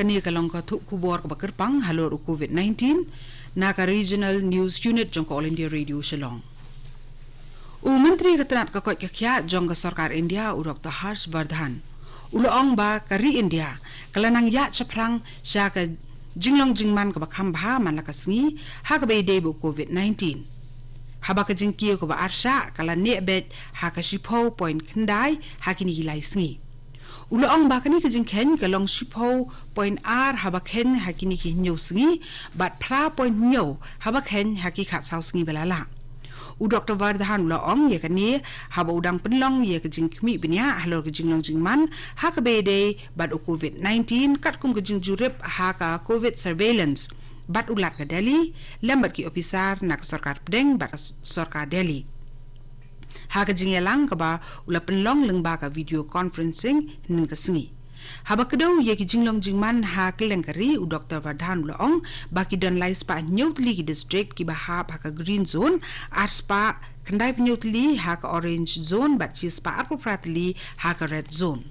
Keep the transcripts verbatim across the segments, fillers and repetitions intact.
Kane ka long ka thup khubor kaba kyrpang halor u covid nineteen na ka Regional News Unit jong ka All India Radio Shillong. U Myntri ka tnat ka koit ka khiah jong ka sorkar India, u Doctor Harsh Vardhan, u la ong ba ka ri India ka la nang ïaid shaphrang sha ka jinglong jingman kaba kham bha man la ka sngi ha kaba ïadei bad u covid nineteen. Haba ka jingkiew kaba arshah ka la neh beit ha ka shiphew point khyndai ha kine ki lai sngi. U la ong ba kane ka jingkheiñ ka long shiphew point ar haba kheiñ ha kine ki hynñiew sngi, bad phra point hynñiew haba kheiñ ha ki khatsaw sngi ba la lah. U Doctor Vardhan u la ong ïa kane haba u dang pynlong ïa ka jingkhmih bniah halor ka jinglong jingman ha kaba ïadei bad u covid nineteen, katkum ka jingjurip ha ka covid surveillance bad u Lat ka Delhi, lem bad ki ophisar na ka sorkar pdeng bad ka s-, sorkar Delhi. Ha ka jingïalang kaba u la pynlong lyngba ka video conferencing hynnin ka sngi. Haba kdew ïa ki jinglong jingman ha kylleng ka ri, u Doctor Vardhan u la ong ba ki don lai spah hynñiew tylli ki district kiba hap ha ka green zone, ar spah khyndai phew hynñiew tylli ha ka orange zone bad shi spah ar phew phra tylli ha ka red zone.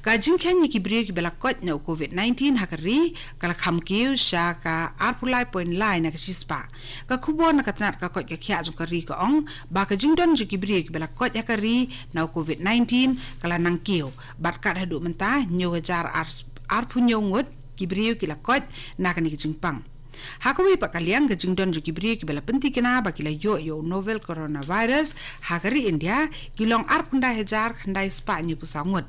Ka jingkheiñ ïa ki briew kiba la koit na u covid nineteen ha ka ri ka la kham kiew sha ka ar phew lai point lai na ka shi spah. Ka khubor na ka tnat ka koit ka khiah jong ka ri ka ong ba ka jingdon jong ki briew kiba la koit ha ka ri na u covid nineteen ka la nang kiew, bad kat haduh mynta hynñiew hajar ar phew hynñiew ngut ki briew ki la koit na kane ka jingpang. Ha kawei pat ka liang, ka jingdon jong ki briew kiba la pynthikna ba ki la ïoh ïa u novel coronavirus ha ka ri India ki long ar phew khyndai hajar khyndai spah hynñiew phew saw ngut.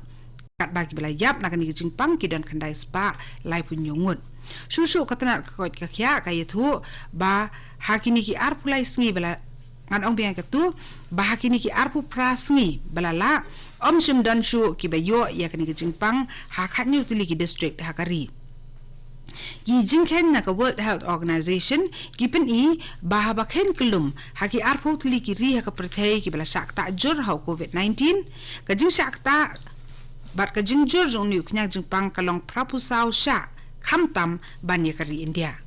Katba kiba la ïap na kane ka jingpang ki don khyndai spah lai phew hynñiew ngut. Shuh shuh ka tnat ka koit ka khiah ka ïathuh ba ha kine ki ar phew lai sngi ba la, ngan ong biang katto, ba ha kine ki ar phew phra sngi ba la lah, ym shym don shuh kiba ïoh ïa kane ka jingpang ha khathynñiew tylli ki district ha ka ri. Ki jingkheiñ na ka World Health Organization ki pyni ba haba kheiñ kyllum ha ki ar phew tylli ki ri ha ka pyrthei kiba la shah ktah jur ha u covid nineteen, ka jingshah ktah bad ka jingjur jong une u khñiang jingpang ka long phra phew saw shah, khamtam ban ïa ka ri India.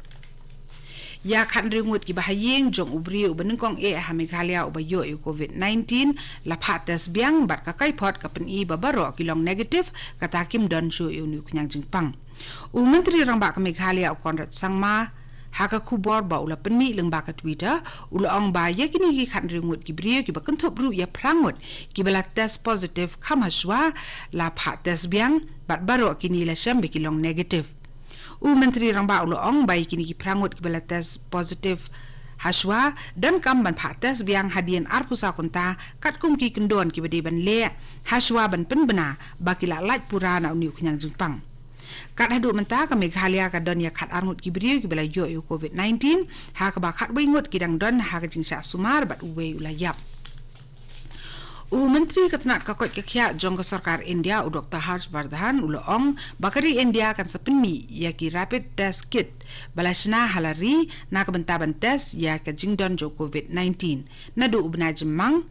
Ïa khathynriew ngut kiba ha ïing jong u briew uba nyngkong eh ha Meghalaya uba ïoh ïa u covid nineteen la phah test biang, bad ka kaiphod ka pyni ba baroh ki long negative, kata kim don shuh ïa une u khñiang jingpang. U Myntri Rangbah ka Meghalaya, u Conrad Sangma, ha ka khubor ba u la pynmih lyngba ka Twitter, u la ong ba ïa kine ki khathynriew ngut ki briew kiba kynthup ruh ïa phra ngut kiba la test positive kham hashwa la phah test biang, bad baroh kine la shem ba ki long negative. U Myntri Rangbah u la ong ba ïa kine ki phra ngut kiba la test positive hashwa donkam ban phah test biang hadien ar phew saw kynta, katkum ki kyndon kiba dei ban leh hashwa ban pynbna ba ki la lait pura na une u khñiang jingpang. Kat haduh mynta ka Meghalaya ka don ïa khatar ngut ki briew kiba la ïoh ïa u covid nineteen, ha kaba khatwei ngut ki dang don ha ka jingshah sumar bad uwei u la ïap. U Myntri ka tnat ka koit ka khiah jong ka sorkar India, u Doctor Harsh Vardhan, u la ong ba ka ri India kan sa pynmih ïa ki rapid test kit ba la shna ha la ri na ka bynta ban test ïa ka jingdon jong u covid nineteen naduh u bnai Jymmang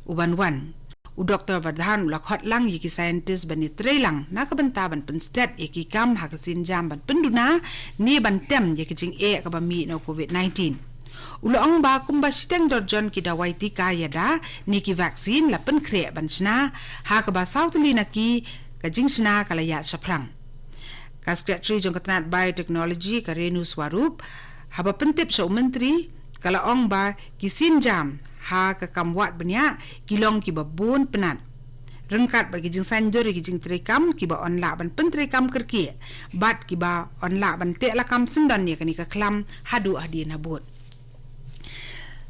u ban wan. U Doctor Vardhan u la khot lang ïa ki scientist ban ïatrei lang na ka bynta ban pynstet ïa ki kam ha ka sienjam ban pynduna ne ban tem ïa ka jingeh kaba mih na u covid nineteen. U la ong ba kumba shiteng dorjon ki dawai tika ïada ne ki vaccine la pynkhreh ban shna, ha kaba saw tylli na ki ka jingshna ka la ïaid shaphrang. Ka Secretary jong ka tnat Biotechnology, ka Renu Swarup, haba pyntip sha u Myntri, ka la ong ba ki sienjam ha ka kam wad bniah ki long kiba bun pynat, ryngkat bad ki jingsaiñdur ïa ki jingtreikam kiba yn lah ban pyntreikam kyrkieh bad kiba yn lah ban teh lakam syndon ïa kane ka khlam haduh hadien habud.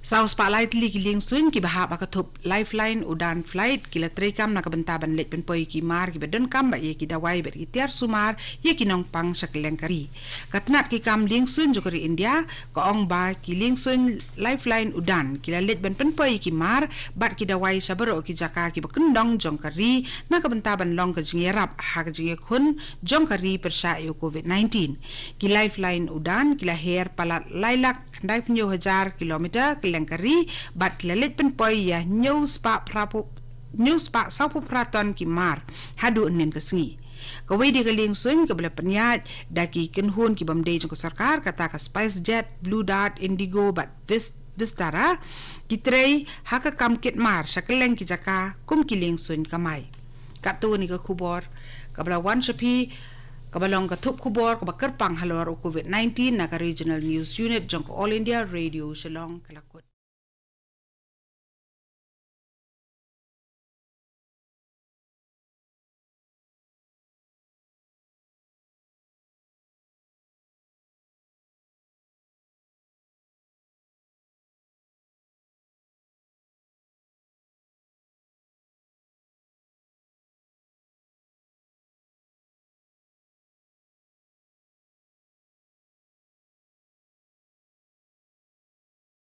Saw spah lai tylli ki liengsuiñ kiba hap ha ka thup Lifeline Udan flight ki la treikam na ka bynta ban leit pynpoi ïa ki mar kiba donkam bad ïa ki dawai bad ki tiar sumar ïa ki nongpang sha kylleng ka ri. Ka tnat ki kam liengsuiñ jong ka ri India ka ong ba ki liengsuiñ Lifeline Udan ki la leit ban pynpoi ïa ki mar bad ki dawai sha baroh ki jaka kiba kyndong jong ka ri na ka bynta ban long ka jingïarap ha ka jingïakhun jong ka ri pyrshah ïa u covid nineteen. Ki Lifeline Udan ki la her palat lai lak khyndai phew hynñiew hajar kilometer kylleng ka ri, bad ki la leit pynpoi ïa hynñiew spah phra phew, hynñiew spah saw phew phra ton ki mar haduh hynnin ka sngi. Kawei de ka liengsuiñ kaba la pynïaid da ki kynhun kibym dei jong ka sorkar, kata ka SpiceJet, Blue Dart, Indigo bad Vis-, Vistara, ki trei ha ka kam kit mar sha kylleng ki jaka kum ki liengsuiñ kamai. Katto ne ka khubor kaba la wan sha phi, Kaba long ka thup khubor kaba kyrpang halor u COVID nineteen na ka Regional News Unit jong ka All India Radio Shillong ka la kut.